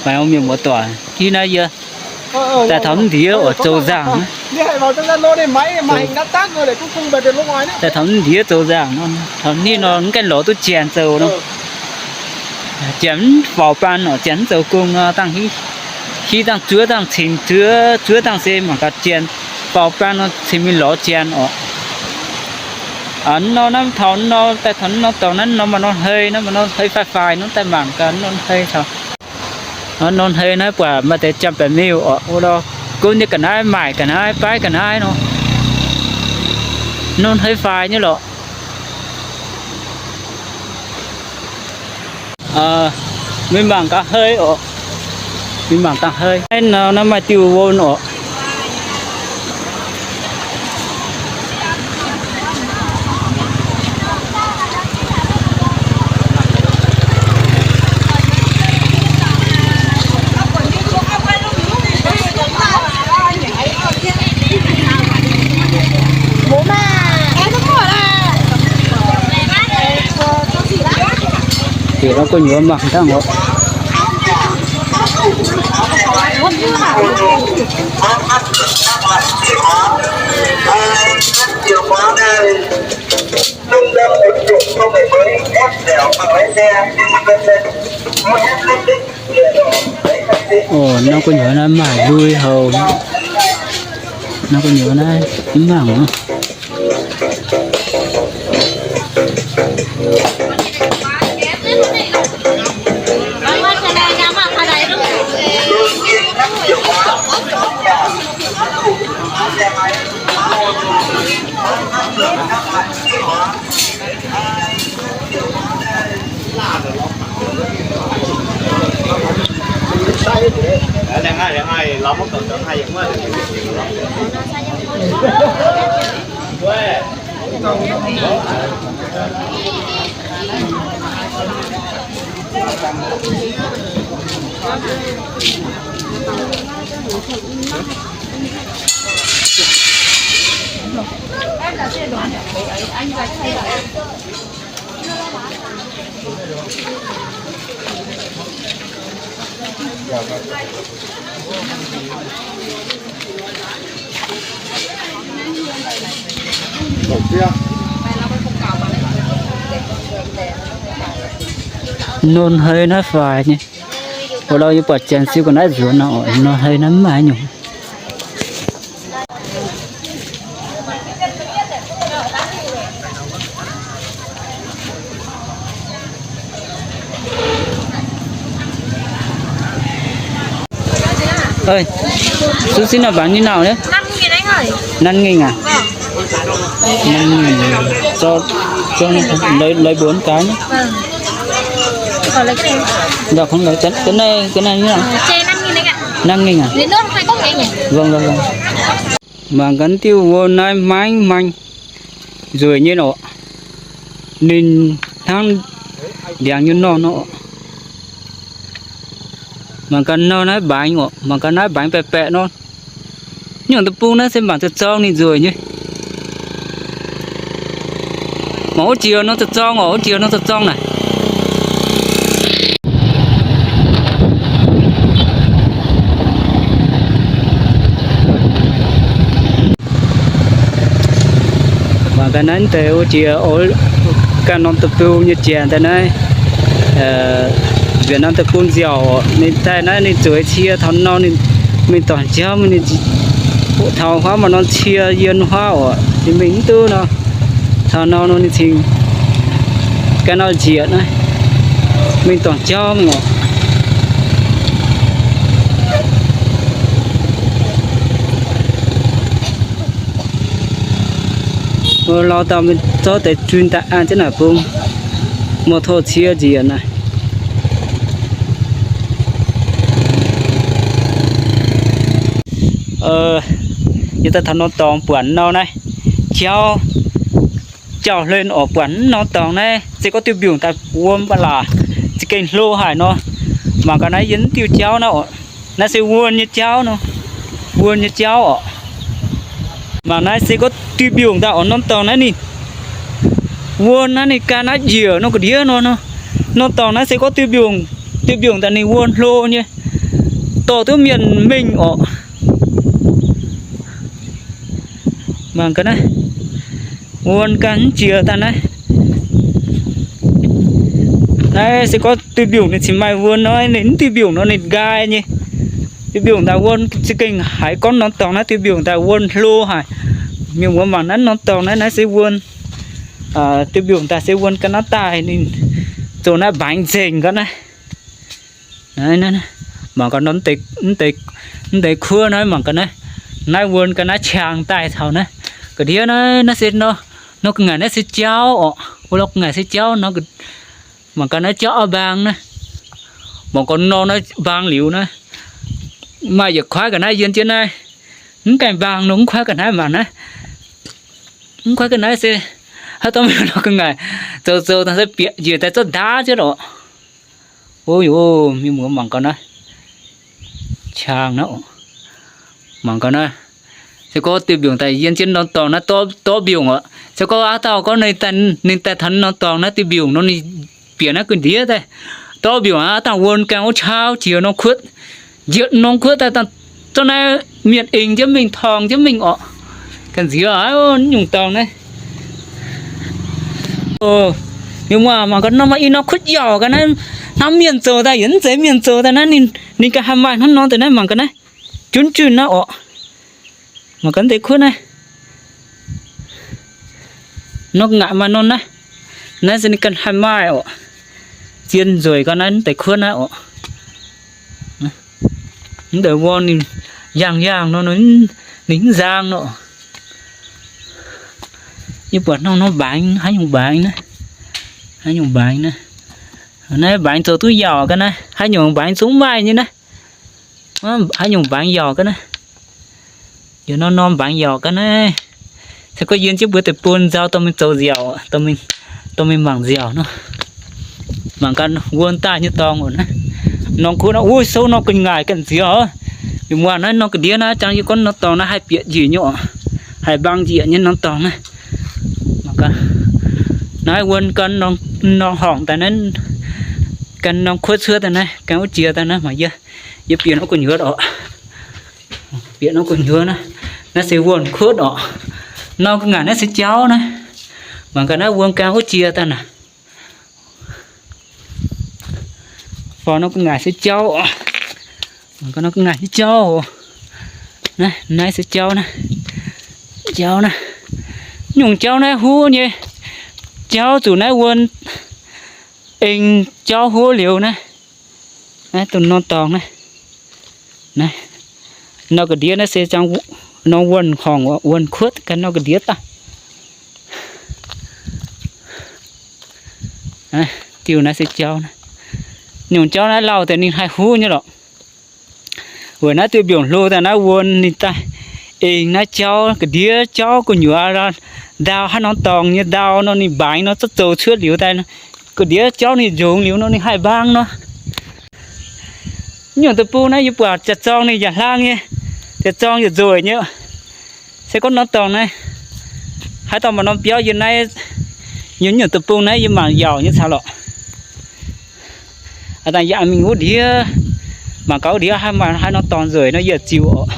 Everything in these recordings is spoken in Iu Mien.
Maaih mienh muoz-doic hiuv naaiv yie daaih taux mv ndiev oc zoux nzangc. Daaih taux mv ndiev zoux nzangc nor, taux ninh nor mv gaengh lorz duqv janx zoux nor. Janx mv faaux baan oc, janx mv zoux gong nor, dangh hiv dangh zuov dangh cingx zuov, zuov dangh se mangc gaax janx faaux baan nor cingx mingh lorz janx oc. Aa, nor naaiv taux nor, daaih taux nor dorngx naaiv nor maaih nor hei, naaiv maaih nor hei faix-faix nor, daaih mangc gaax nor hei taux. Nor hei naaiv buatc maaih deix jangx-baeqc miuh oc, wuov lorh, gunv nyei ga'naaiv, maaic ga'naaiv, baaiv ga'naaiv nor. Nor hei faix nyei lorqc. Mingh mangc gaax hei oc. Mingh mangc gaax hei. Naaiv nor naaiv maaih diuh wuom oc. Nor gu'nyuoz mangc dangh oc. Oc, nor gu'nyuoz naaiv maaih lui houx. Nor gu'nyuoz naaiv mv mangc nor. Nor hei naaiv faix nyei. Wuov lorh yie buatc janx siu ga'naaiv nzuonx nor, nor hei naaiv mv maaih nyungc. Ơi, xúc xính nor bán như nào đấy? Năm nghìn anh ơi. Năm nghìn à? Vâng. Năm nghìn cho, cho lấy, lấy bốn cái nhé. Vâng. Còn lấy cái này không? Dạ không lấy. Cái, cái này, cái này như nào? Ờ, chè năm nghìn anh ạ. Năm nghìn à? Lấy nước hai cốc này nhỉ? Vâng, vâng, vâng. Mangc gaax diuh wuom naaiv maiv maengh nzueic nyei oc. Ninh hnangv ndiangx nyei nor nor. Mangc gaax nor naaiv mbaengx oc, mangc gaax naaiv mbaengx baeqc baeqc nor. Nyungc deic-bung naaiv se mangc zorng-zorng ninh nzueic nyei. Mangc wuov jiex nor zorng-zorng oc, wuov jiex nor zorng-zorng naaic. Mangc gaax naaiv deix wuov jiex oc, ganh norm deic-bung nyei jiex daaih naaiv, Việt Nam deic-bung nziaauc oc. Ninh daaih naaiv ninh zueiz cie taux nor ninh mingh dorngc jauv mingh, ninh taux huaav maaih norm cie yien huaav oc, ninh mingh mv duqv nor. Taux nor nor ninh cingx ganh nor njiec naaiv mingh dorngc jauv mingh oc. Mbuo lau dauh mingh zorqv deix junh daaih an jienv naaic bung, mor tov cie njiec naaic. Yie daaih taux norm dorngx buatc nor naaiv jauv, jauv-hlen oc. Buatc norm dorngx naaiv se gorngv diuh mbiungc daaih wuom ba'laqc za'gengh hlo haic nor. Mangc gaax naaiv yiem diuh jauv naaiv oc. Naaiv se wuom nyei jauv nor, wuom nyei jauv oc. Mangc naaiv se gorngv diuh mbiungc daaih oc. Norm dorngx naaiv ninh wuom naaiv ninh ganh naaiv njiec nor ga'ndiev nor. Norm dorngx naaiv se gorngv diuh mbiungc Diuh mbiungc daaih ninh wuonh hlo nyei, dorh duqv mienh mingh orqc. Mangc gaax naaiv, wuonh ganh mv jiex daaih naaiv. Naaiv se gorngv diuh mbiungc ninh cingx maaih wuonh nor, ninh mv diuh mbiungc nor ninh nqaai nyei. Diuh mbiungc daaih wuonh za'gengh haiz gorngv norm dorngx naaiv diuh mbiungc daaih wuonh hlo haic. Mienh muoz mangc naaiv norm dorngx naaiv, naaiv se wuonh, diuh mbiungc daaih se wuonh ga'naaiv daaih ninh zoux naaiv mbaengx nzengc ga'naaiv. Mangc gaax, mv deix kuov naaiv mangc gaax naaiv, naaiv wuonh ga'naaiv qangx daaih taux naaiv. Ga'ndiev naaiv, naaiv se nor, nor gu'nguaaic naaiv se jauv orqc. Wuov lorqc gu'nguaaic se jauv nor. Mangc gaax naaiv jauv auv mbaang naaiv. Mangc gaax nor naaiv mbaang liuz naaiv. Maaih yietc kuaaiv ga'naaiv yiem jienv naaiv. Mv gaengh mbaang nor mv kuaaiv ga'naaiv mangc naaiv. Mv kuaaiv ga'naaiv se haaix dauh mienh nor gu'nguaaic zoux zoux daaih se bieqc njiec daaih zorqv ndaauv jienv orqc. O, mienh muoz mangc gaax naaiv, qangx naaiv orqc. Mangc gaax naaiv, se gorngv diuh mbiungc daaih yiem jienv norm dorngx naaiv, dorv mbiungc orqc. Se gorngv aav dauh gorngv ninh daaih taux norm dorngx naaiv diuh mbiungc nor ninh bieqc naaiv gu'ndiev daaih, dorv mbiungc aav dangh wuonh gaengh wuov qauv jiex norm kuotv, njiec norm kuotv daaih, zorqv naaiv mienh eng jienv mingh, torngx jienv mingh orqc. Ganh nziex aqv, nyungc dorngx naaiv. Mienh muoz mangc gaax, norm maaih i norm kuotv yauc ga'naaiv, hnangv mienh zoux daaih yaac mv zeiz mienh zoux daaih naaiv, ninh ganh haih maaih hnangv nor deix naaiv. Mangc gaax naaiv, junv junh naaiv orqc. Mangc gaax deix kuotv naaiv, nor gu'nguaaic maaih norm naaiv. Naaiv se ninh ganh haih maaih orqc. Zien nzueic ga'naaiv deix kuotv naaiv orqc. Mv deix wuonh ninh yaangh yaangh nor, ninh mv nzaang nor. Yie buatc hnangv nor mbaengx, haaix nyungc mbaengx naaiv, haaix nyungc mbaengx naaiv. Naaiv mbaengx zoux duqv yauc ga'naaiv, haaix nyungc mbaengx zungv maaih nyei naaiv. Haaix nyungc mbaengx yauc ga'naaiv. Yaac norm norm mbaengx yauc ga'naaiv. Se gorngv yiem jienv mbuo deic-bung nzauh dorh mingh zoux nziaauc, dorh mingh mangc nziaauc nor. Mangc gaax wuonh daaih nyei dorngx oc naaiv. Norm kuv naaiv, uv, souv nor gu'nguaaic ganh nziex oc. Mienh muoz, naaiv norm ga'ndiev naaiv jangx yie gorngv norm dorngx naaiv haih bieqc njiec nyei oc. Haih mbaang njiec nyei norm dorngx naaiv. Mangc gaax, naaiv wuonh gan norm horngc daaih naaiv, gan norm kuotv cuotv daaih naaiv, gan wuov jiex daaih naaiv. Mangc yie, yie bieqc norm gu'nyuoz oc. Bieqc norm gu'nyuoz naaiv. Naaiv se wuonh kuotv oc. Norm gu'nguaaic naaiv se jauv naaiv. Mangc gaax naaiv wuonh gan wuov jiex daaih naaiv. Faaux norm gu'nguaaic se jauv oc. Mangc gaax norm gu'nguaaic se jauv oc. Naaiv, naaiv se jauv naaiv. Jauv naaiv. Nyungc jauv naaiv huv nyei. Jauv zuqc naaiv wuonh eng jauv huv liuz naaiv. Naaiv dongh norm dorngx naaiv. Naaiv, norm ga'ndiev naaiv se jangx norm wuonh horngc, wuonh kuotv ganh norm ga'ndiev daaih. Diuh naaiv se jauv naaiv. Nyungc jauv naaiv lauh deix ninh haih huv nyei lorqc. Weic naaiv diuh mbiungc hlo daaih naaiv wuonh ninh daaih eng naaiv jauv, ga'ndiev jauv gu'nyuoz ndau, haaix norm dorngx nyei ndau nor ninh mbaengx nor, zorqv zoux cuotv liuz daaih, ga'ndiev jauv ninh njongx liuz nor ninh haih mbaang nor. Nyungc deic-bung naaiv yie buatc jaax-zorng ninh yaac hlang nyei, jaax-zorng yaac nzueic nyei. Se gorngv norm dorngx naaiv, haaix dauh maaih norm biauv yiem naaiv, yiem nyungc deic-bung naaiv yie mangc yauc nyei caux lorqc. Aa, dangh yie mingh wuov ndiev, mangc gaax wuov ndiev haaix maaih haaix norm dorngx nzueic nor yie ziux oc.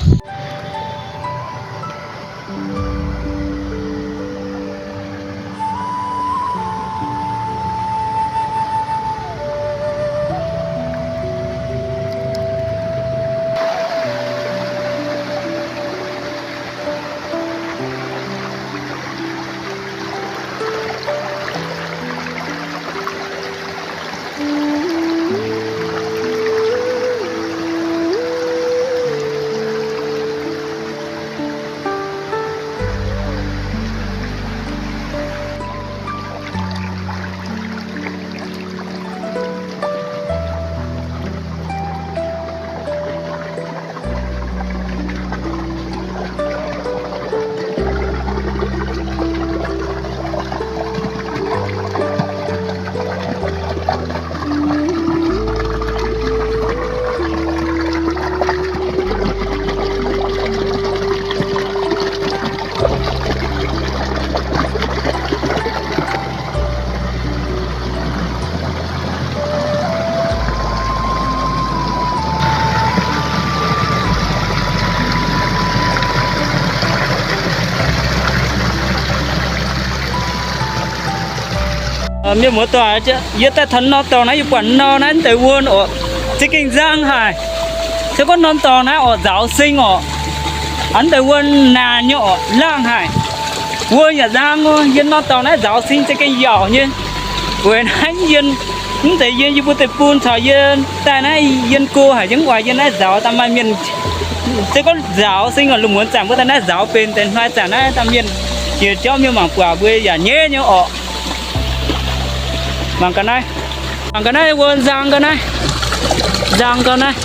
Mienh muoz-doic, yie daaih taux norm dorngx naaiv, yie buatc nor naaiv deix wuonh oc, za'gengh nzang haic. Se gorngv norm dorngx naaiv oc, nzaaux sing oc, aa, deix wuonh naanc nyei oc, laangh haic. Wuonh yaac nzang oc. Yie norm dorngx naaiv nzaaux sing za'gengh yaauc nyei. Weic naaiv yie, mv zeiz yie, yie mbuo deic-bung caux yie daaih naaiv, yie go haic, yie mv oix yie naaiv nzaaux daaih maaih mienh. Se gorngv nzaaux sing oc, lungh muonz zanc mbuo daaih naaiv nzaaux benx deix, hnoi zanc naaiv daaih mienh jiex jauv mienh mangc buatc mbuo yaac nyaiv nyei oc. Mangc gaax naaiv, mangc gaax naaiv wuonh nzang gaax naaiv, nzang gaax naaiv.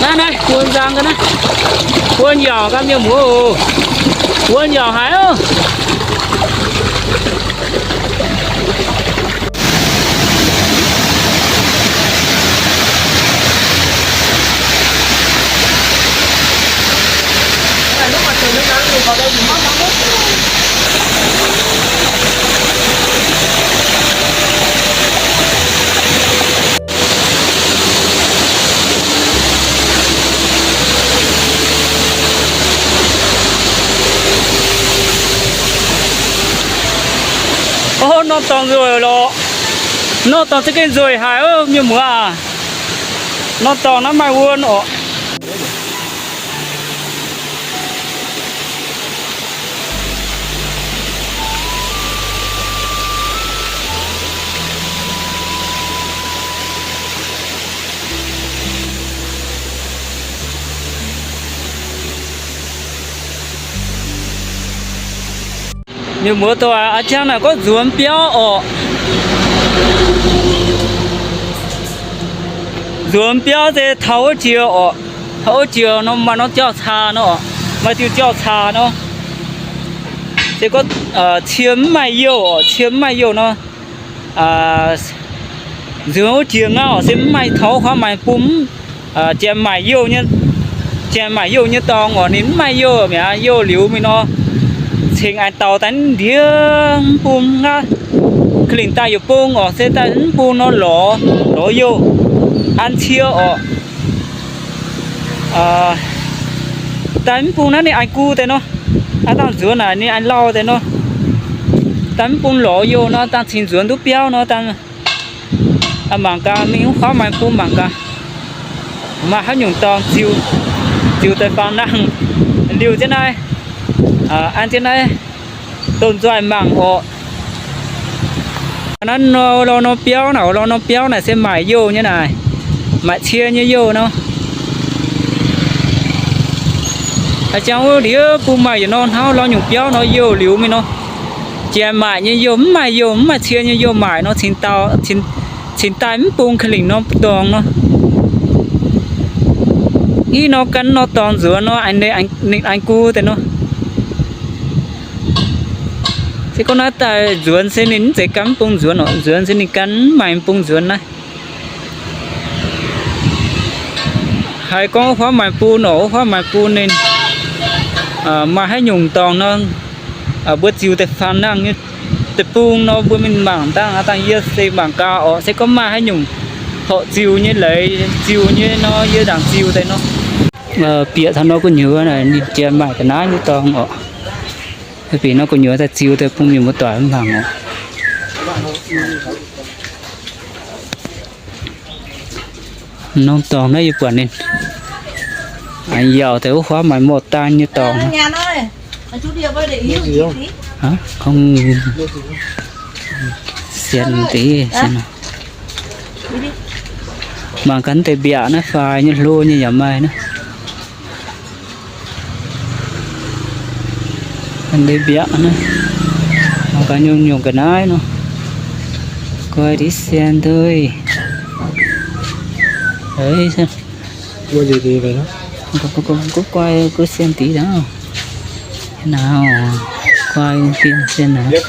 Naaiv, naaiv wuonh nzang gaax naaiv. Wuonh yaauc gaax, mienh muoz oc. Wuonh yaauc haic oc. Ov, norm dorngx nzueic lorqc. Norm dorngx za'gengh nzueic haic oc, mienh muoz aac. Norm dorngx naaiv maaih wuonh oc. Mienh muoz-doic, a'jang naaic gorngv nzuonx biauv oc. Nzuonx biauv se taux wuov jiex oc. Taux wuov jiex nor maaih norm jauv-caa nor oc. Maaih diuh jauv-caa nor. Se gorngv cie mv maaih youh oc, cie mv maaih youh nor, nzuonx wuov jiex ngauh se mv maaih taux wuov huaav maaiz bung, janx maaic youh nyei, janx maaic youh nyei dorngx oc, ninh mv maaih youh mi'aqv. Youh liuz mingh nor, cingx aengx dauh daaih ndiev mv bung ngaav, ka'lingc daaih yietc bung oc, se daaih mv bung nor lorz, lorz youh an cie oc. Daaih mv bung naaiv ninh aengx gu deix nor, aav dangh nzuonx naaic ninh aengx lauh deix nor, daaih mv bung lorz youh nor, dangh cingx nzuonx duqv biauv nor, dangh mangc gaax mingh wuov huaav maaiz bung mangc gaax, maaih haaix nyungc dorngx ziux, ziux deix faang nangh. Liuz jienv naaiv, an jienv naaiv domh nzoih mangc oc. Naaiv nor, lorz norm biauv naaic, lorz norm biauv naaic se maaic youh nyei naaic, maaic cie nyei youh nor. A'jang wuov ndiev bung maaih yietc norm hnangv lorz nyungc biauv nor youh liuz mingh nor, janx maaic nyei youh, mv maaih youh, mv maaih cie nyei youh maaic nor, cingx daaih mv bung ka'lingc norm dorngx nor. Ih nor gan norm dorngx nzuonx nor, ninh aengx gu deix nor. Se gorngv naaiv daaih nzuonx se ninh mv zeiz gan mv bung nzuonx oc. Nzuonx se ninh gan mv maaih bung nzuonx naaiv. Haiz gorngv wuov huaav maaiz bung oc, wuov huaav maaiz bung ninh maaih haaix nyungc dorngx nor, mbuo ziux deix faang nangh nyei deic-bung nor, mbuo mingh mangc dangh, dangh yie se mangc gaax oc. Se gorngv maaih haaix nyungc horpc ziux nyei leiz, ziux nyei nor, yie ndaangc ziux deix nor. Bieqc taux nor gu'nyuoz naaic ninh janx maaic ga'naaiv nyei dorngx oc. Bieqc nor gu'nyuoz daaih ziux deix bun mienh muoz-doic mangc oc. Norm dorngx naaiv yie buatc ninh aengx yauc deix wuov huaav maaiz morh daan nyei dorngx. Sienx deix, mangc gaax deix mbiaauc naaiv faix nyei hlo nyei yaac maaih naaiv. Deix mbiaauc naaiv, mangc gaax nyungc-nyungc ga'naaiv nor. Guai diqv sienx dueiv. Guai, guai sienx diqv naaiv. Naaiv, guai sienx naaiv.